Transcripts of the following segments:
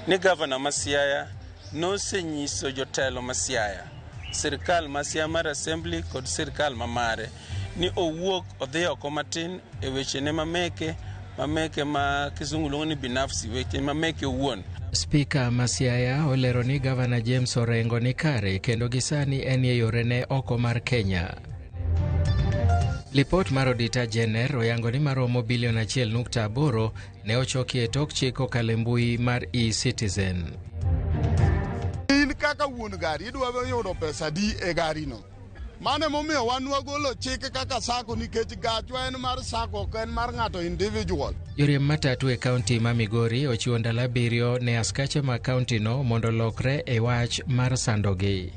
Ni gavana ma Siaya nosenyiso jotelo ma Siaya, sirkal ma Siaya mar Assembly kod sirkal ma mare ni owuok odhi oko matin e wechene mameke mameke ma kisungu luongo ni binafsi, weche mameke owuon. Spika ma Siaya olero ni Gavana James Orengo ni kare kendo gisani en e yorene oko mar Kenya. Lipot mar Auditor General oyango ni maromo bilion 1.8 ne ochoki e tok chik kokalo e mbui mar e-Citizen. In kaka wuon gari idwa yudo pesa di e garino. Mano emomiyo wan wagolo chik kaka sacco nikech gachwa en mar sacco ok en mar ng'ato individual. Joriemb matatu e kaunti ma Migori ochiwo ndalo 7 ne askache mag kaunti no mondo olokre e wach mar sandogi.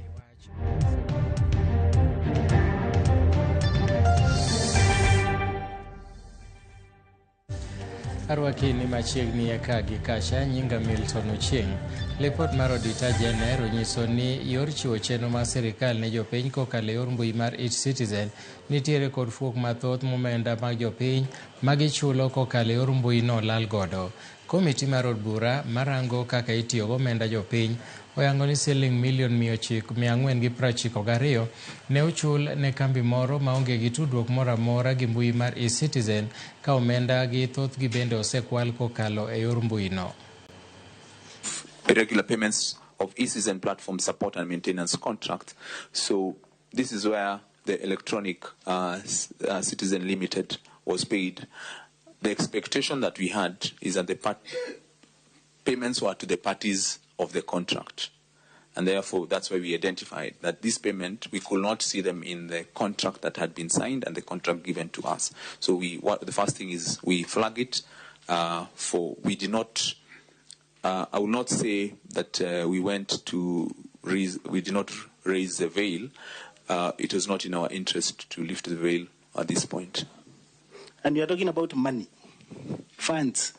Arwaki ni machiegni e ka gi kacha, nyinga Milton Ochieng'. Lipot mar Auditor General onyiso ni yor chiwo chenro mar sirikal ne jopiny kokalo e yor mbui mar e-Citizen nitiere kod fuok mathoth momenda mag jopiny magichulo kokalo e yor mbui no lal godo. Komiti mar od bura marango kaka itiyo gomenda jopiny oyango ni siling milion 992 ne ochul ne kambi moro maonge gi tudruok moro amora gi mbui mar e-Citizen ka omenda gi thothgi bende osekwal kokalo e yor mbui no. Irregular payments of e-Citizen platform support and maintenance contract. So this is where the electronic Citizen Limited was paid. The expectation that we had is that the payments were to the parties of the contract. And therefore, that's why we identified that this payment, we could not see them in the contract that had been signed and the contract given to us. So the first thing is we flag it, for, we did not, I will not say that we went to raise, we did not raise the veil. It was not in our interest to lift the veil at this point. And you are talking about money, funds,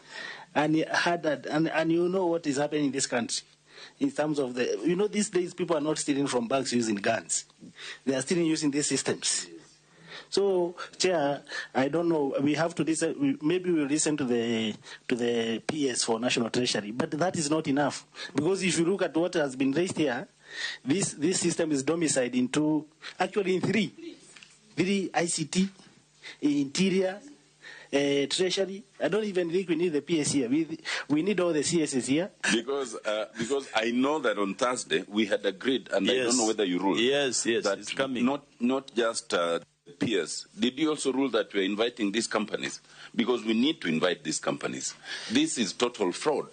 and you had that, and you know what is happening in this country. In terms of the, you know, these days people are not stealing from banks using guns. They are stealing using these systems. So, Chair, I don't know. We have to listen. Maybe we'll listen to the PS for National Treasury, but that is not enough, because if you look at what has been raised here, this system is domiciled in two, actually in three, three ICT, Interior, Treasury. I don't even think we need the PS here. We need all the CSs here. Because I know that on Thursday we had agreed, and I don't know whether you ruled. Yes, yes, that it's coming. Not just PS. Did you also rule that we are inviting these companies? Because we need to invite these companies. This is total fraud.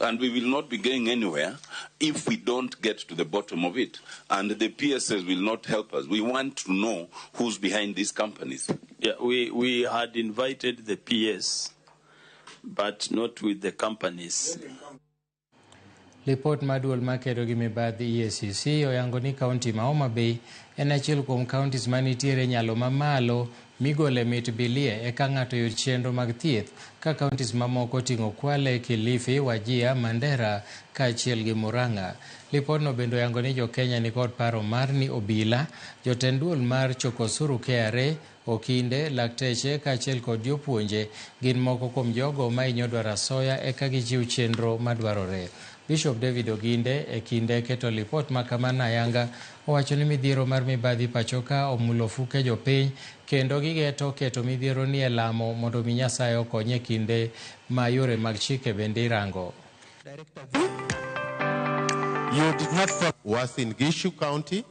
And we will not be going anywhere if we don't get to the bottom of it. And the PSs will not help us. We want to know who's behind these companies. Yeah, we had invited the PS, but not with the companies. Lipot mar duol makedo gi mibadhi EACC oyango ni kaunti ma Homa Bay en achiel kuom counties manitiere nyalo mamalo migole mit bilie eka ng'ato yud chenro mag thieth ka counties mamoko oting'o Kwale, Kilifi, Wajir, Mandera kaachiel gi Murang'a. Lipodno bende oyango ni jo-Kenya nikod paro mar ni obila, jotend duol mar choko osuru KRA, okinde, lakteche kaachiel kod jopuonje gin moko kuom jogo ma hinyo dwaro asoya eka gichiw chenro madwarore. Bishop David Oginde e kinde keto lipot ma kamano ayanga owacho ni midhiero mar mibadhi pacho ka omulo fuke jopiny kendo gigeto keto midhiero ni e lamo mondo mi Nyasaye okony e kinde ma yore mag chike bende irango. You did not for Uasin Gishu County,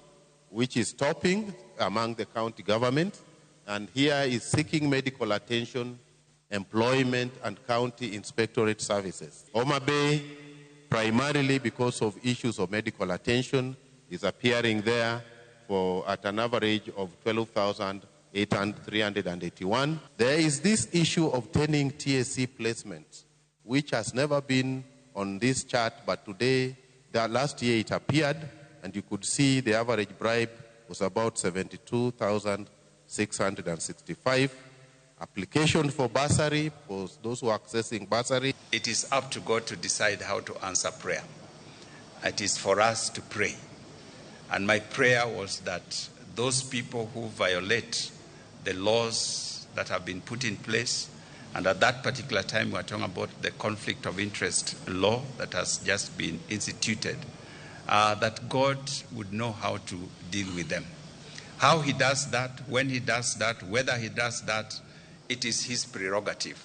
which is topping among the county government, and here is seeking medical attention, employment, and county inspectorate services. Homa Bay, primarily because of issues of medical attention, is appearing there for at an average of 12,381. There is this issue of turning TSC placements, which has never been on this chart, but today, the last year it appeared, and you could see the average bribe was about 72,665. Application for bursary, for those who are accessing bursary. It is up to God to decide how to answer prayer. It is for us to pray. And my prayer was that those people who violate the laws that have been put in place And at that particular time, we are talking about the conflict of interest law that has just been instituted, that God would know how to deal with them. How he does that, when he does that, whether he does that, it is his prerogative.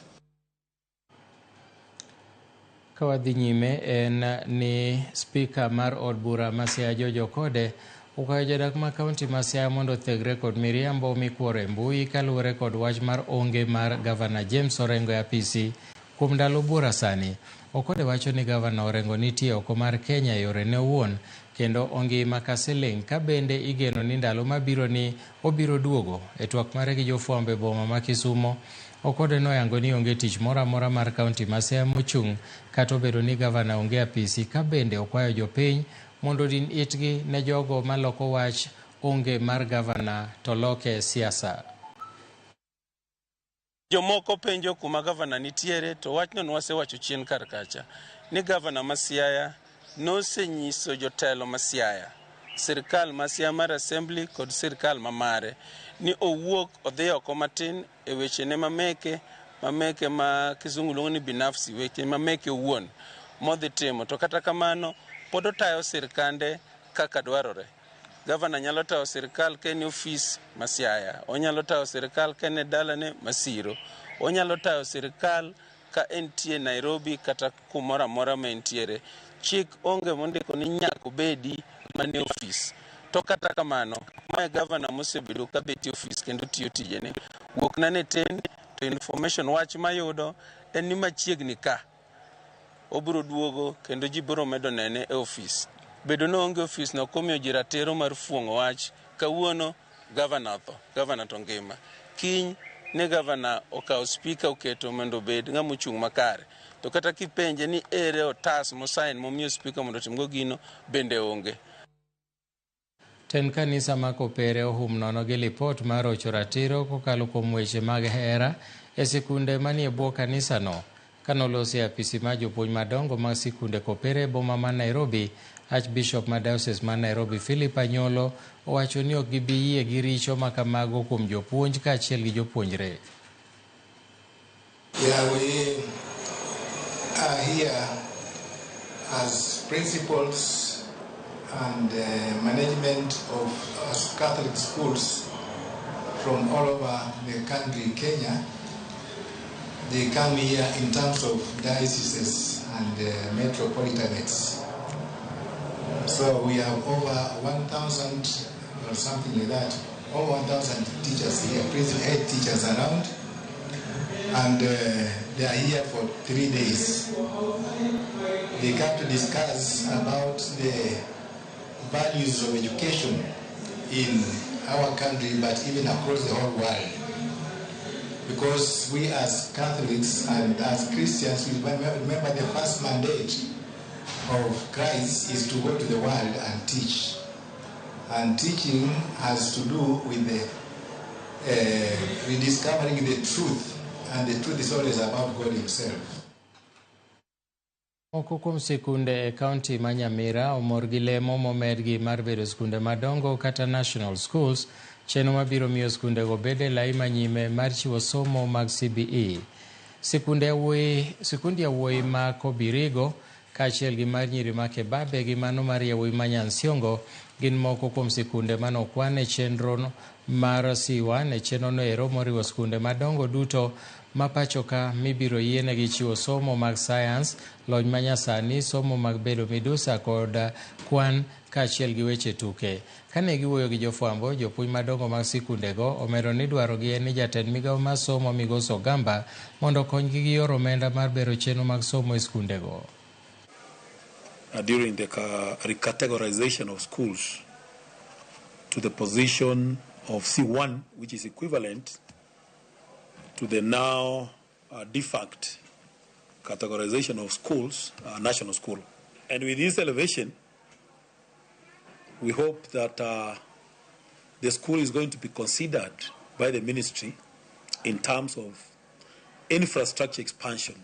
Ka wadhi nyime en ni spika mar od bura ma Siaya George Okode okwayo jodak ma kaunti ma Siaya mondo othegre kod miriambo mikworo e mbui kaluwore kod wach mar onge mar gavana James Orengo e apisi kuom ndalo buora sani. Okode wacho ni gavana Orengo nitie oko mar Kenya e yorene owuon kendo ongima ka siling' ka bende igeno ni ndalo mabiro ni obiro duogo. E twak mare gi jofwambo e boma ma Kisumo, Okode noyango ni onge tich moro amora mar kaunti ma Siaya mochung' kata obedo ni gavana onge apisi, ka bende okwayo jopiny mondo odin itgi ne jogo maloko wach onge mar gavana to loke siasa. Jomoko penjo kuma gavana nitiere, to wachno nwasewacho chien kar kacha ni gavana ma Siaya nosenyiso jotelo ma Siaya, sirikal ma Siaya mar Assembly kod sirikal ma mare ni owuok odhi oko matin e wechene mameke ma kizungu luongo ni binafsi, weche mameke owuon modhi timo. To kata kamano pod otayo sirikande kaka dwarore. Gavana nyalo tayo sirikal ka en e ofis ma Siaya, onyalo tayo sirikal ka en e dalane ma Siro, onyalo tayo sirikal ka entie Nairobi kata kumoro amora ma entiere. Chik onge mondiko ni nyaka obedi mana e ofis. To kata kamano, mae gavana mosebedo ka bet e ofis kendo tiyo tijene. Wuokna ne tin to information wach mayudo en ni machiegni ka obiro duogo kendo ji biro medo nene e ofis. Bedo ni onge ofis no ok omiyo ji ratiro mar fuong'o wach. Kawuono gavana otho, gavana to ngima. Kiny ne gavana okawo spika oketo mondo obed ng'ama ochung' makare. To kata kipenje ni ere otas mosain momiyo spika mondo otimgo gino, bende onge. Tend kanisa ma Kopere ohum nono gi lipot mar rocho ratiro kokalo kuom weche mag hera e sikunde manie bwo kanisano. Kanolosi e apisi mar jopuonj madongo mag sikunde Kopere e boma ma Nairobi, Archbishop ma Diocese ma Nairobi Philip Anyolo owacho ni ok gibi yie gi richo ma kamago kuom jopuonj kaachiel gi jopuonjre. Yeah, we are here as principals and management of Catholic schools from all over the country, Kenya. They come here in terms of dioceses and metropolitanates. So we have over 1,000 or something like that, over 1,000 teachers here, head teachers around, and they are here for 3 days. They come to discuss about the values of education in our country, but even across the whole world. Because we as Catholics and as Christians, we remember the first mandate of Christ is to go to the world and teach. And teaching has to do with the rediscovering the truth, and the truth is always about God himself. Moko kuom sikunde e kaunti ma Nyamira omor gi lemo momedgi mar bedo skunde madongo kata national schools, chenro mabiro miyo skundego bed e lai manyime mar chiwo somo mag CBE. Sikunde yawuoyi ma Kobirigo kaachiel gi mar nyiri ma Kebabe gi mano mar yawuoyi ma Nyansiongo gin moko kuom sikunde manokwan e chenro mar C1 e chenrono ero moriwo skunde madongo duto ma pacho ka mibiro yienegi chiwo somo mag sayans, lony manyasani, somo mag bedo midusa kod kwan kaachiel gi weche tuke. Kane giwuoyo gi jofwambo, jopuonj madongo mag sikundego omedo ni dwarogi en ni jatend migawo mar somo Migosi Ogamba mondo okonygi gi yor omenda mar bero chenro mag somo e skundego. During the recategorization of schools to the position of C1, which is equivalent to the now defunct categorization of schools, national school. And with this elevation, we hope that the school is going to be considered by the ministry in terms of infrastructure expansion,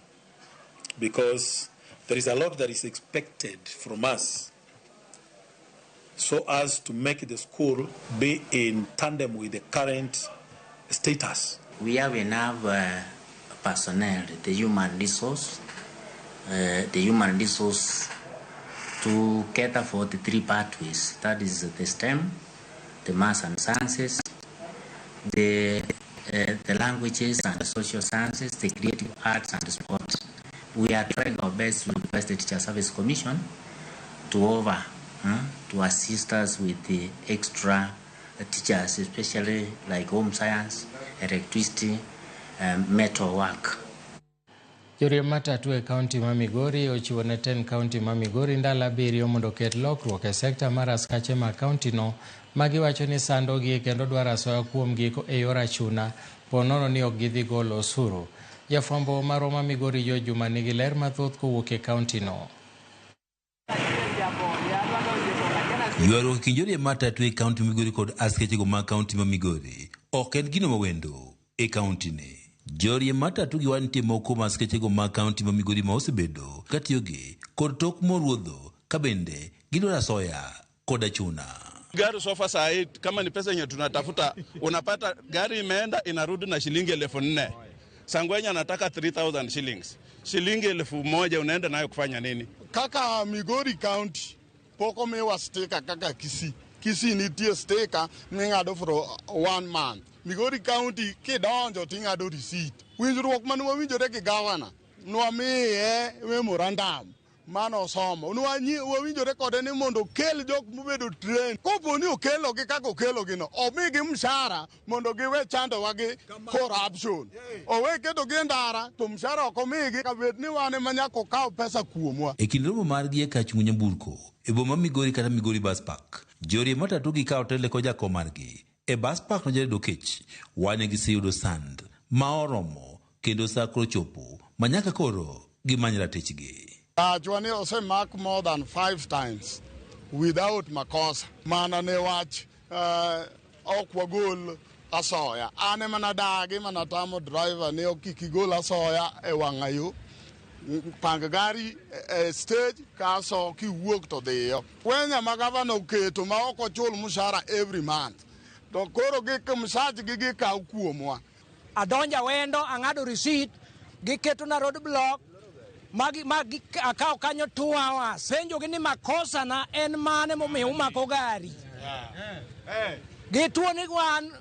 because there is a lot that is expected from us so as to make the school be in tandem with the current status. We have enough personnel, the human resource, the human resource to cater for the three pathways, that is the STEM, the maths and sciences, the languages and social sciences, the creative arts and sports. We are trying our best to request the Teacher Service Commission to over, to assist us with the extra teachers, especially like home science, electricity, metal work. Joriemb matatu e kaunti ma Migori ochiwo ne tend kaunti ma Migori ndalo 7 mondo oket lokruok e sekta mar askache mag kaunti no magiwacho ni sandogi kendo dwaro asoya kuomgi e yor achuna po nono ni ok gidhi golo osuru. Jafwambo marwa ma Migori George Juma nigi ler mathoth kowuok e kaunti no. Ywaruok e kind joriemb matatu e kaunti ma Migori kod askechego mag kaunti ma Migori ok en gino mawendo e kaunti ni. Joriemb matatu gi wach nitie moko kuom askechego mag kaunti ma Migori ma osebedo katiyogi kod tok moruodho ka bende gidwaro asoya kod achuna. Gari sofa saa hii kama ni pesa yenye tunatafuta, unapata gari imeenda inarudi na shilingi 4,000. Sangwenya anataka 3,000 shillings. Shilingi 1,000 unaenda nayo kufanya nini? Kaka Migori County pok omiwa sticker kaka Kisii. Kisii nitie sticker ming'ado for 1 month. Migori County kidonjo ting'ado receipt. Winjruok mane wawinjore gi gavana nwamiye memorandum mano osomo. Wawinjore kode ni mondo okel jok mobedo train. Kopo ni okelogi kaka okelogi no, omigi mshahara mondo giwe chandowa gi corruption. Owe ketogi e ndara to mshahara ok omigi kabed ni wan ema nyaka okaw pesa kuomwa. E kind romo margi e kachung' nyamburko e boma Migori kata Migori Bus Park, joriemb matatu gi kawo telo kod jakom margi e bus park no Jared Okech wane giseyudo sand ma oromo kendo sa koro chopo ma nyaka koro gimany ratichgi. Gachwa ni osemak more than 5 times without makosa. Mana ne wach ok wagol asoya. An ema nadagi mana tamo driver ni ok kik igol asoya e wang'ayo. Pang gari e stage kaso kiwuok to dhiyo. Wenya ma gavana oketo ma ok ochul mshahara every month. To koro gik msachgi gikaw kuomwa. Adonja wendo ang'ado receipt giketo na road block magi akaw kanyo 2 hours. Penjo gi ni makosa na en mane momiyo umako gari. Gituo ni wan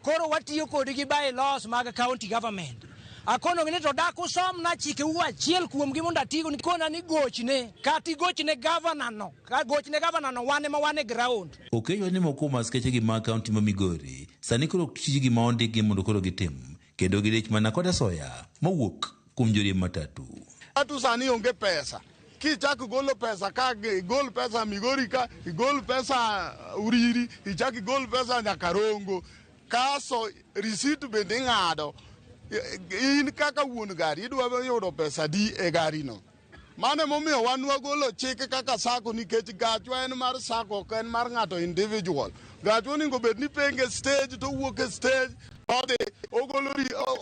koro watiyo kodgi by laws mag county government. Akono gi ni to dak usom na chike u achiel kuomgi mondo atigo ni kona ni gochne kata igochne governor no ka gochne governor no wan ema wan e ground. Okeyo ni moko kuom askechegi mag kaunti ma Migori sani koro ok tijgi ma ondikgi mondo koro gitim kendo gidich mana kod asoya mowuok kuom joriemb matatu. Watu sani onge pesa. Kichak golo pesa ka igol pesa Migori ka igol pesa Uriri ichak igol pesa Nyakarongo kaso receipt bende ing'ado. In kaka wuon gari idwa yudo pesa di e gari no. Mano emomiyo wan wagolo chik kaka sako nikech gachwa en mar sako ok en mar ng'ato individual. Gachwa onego bed ni penge stage to wuok e stage odhi ogolo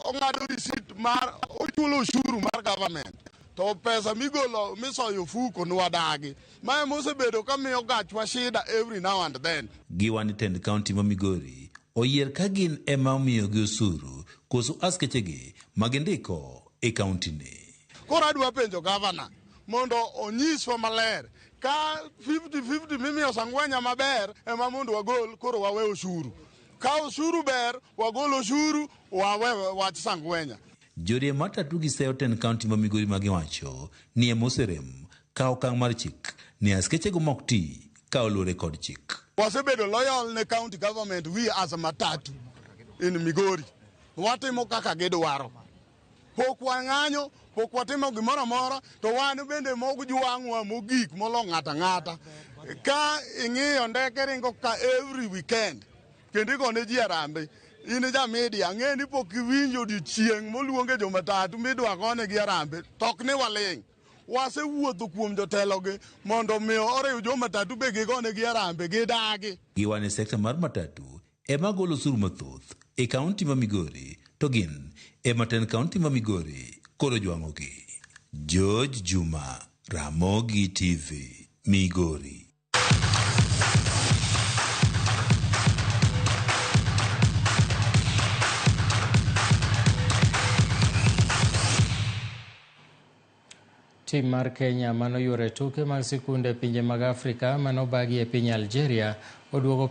ong'ado receipt mar ochulo ushuru mar government. To pesa migolo misoyo ofuko nwadagi. Ma ema osebedo ka miyo gachwa shida every now and then. Giwani tend kaunti ma Migori oyier ka gin ema omiyogi osuru koso askechegi magindiko e kaunti ni. Koro adwa penjo gavana mondo onyiswa maler ka 50-50 mimiyo Sangwenya maber ema mondo wagol koro wawe ushuru. Ka ushuru ber wagol ushuru wawe wach Sangwenya. Joriemb matatu gi seyo tend kaunti ma Migori magiwacho ni ema oserem ka okang' mar chik ni askechego mok ti ka oluwore kod chik. Wasebedo loyal ne county government we as a matatu in Migori. Watimo kaka gidwaro. Pok wang'anyo, pok watimo gimoro amora, to wan bende mok jwang'wa mogik molo ng'ata ng'ata. Ka ing'iyo ndeke ringo ka every weekend, kendo igone ji arambe. In ja media, ang'e ni pok iwinjo odiochieng' moluonge jomatatu midwa gonegi arambe, to ok ni waling'. Wasewuotho kuom jotelogi mondo mi oriw jomatatu be gigonegi arambe gidagi. Giwane sekta mar matatu ema golo osuru mathoth e kaunti ma Migori to gin ema tend kaunti ma Migori koro jwang'ogi. George Juma, Ramogi TV, Migori. Tim mar Kenya manoyuoro e tuke mag sikunde e pinje mag Afrika manobagi e piny Algeria oduogo.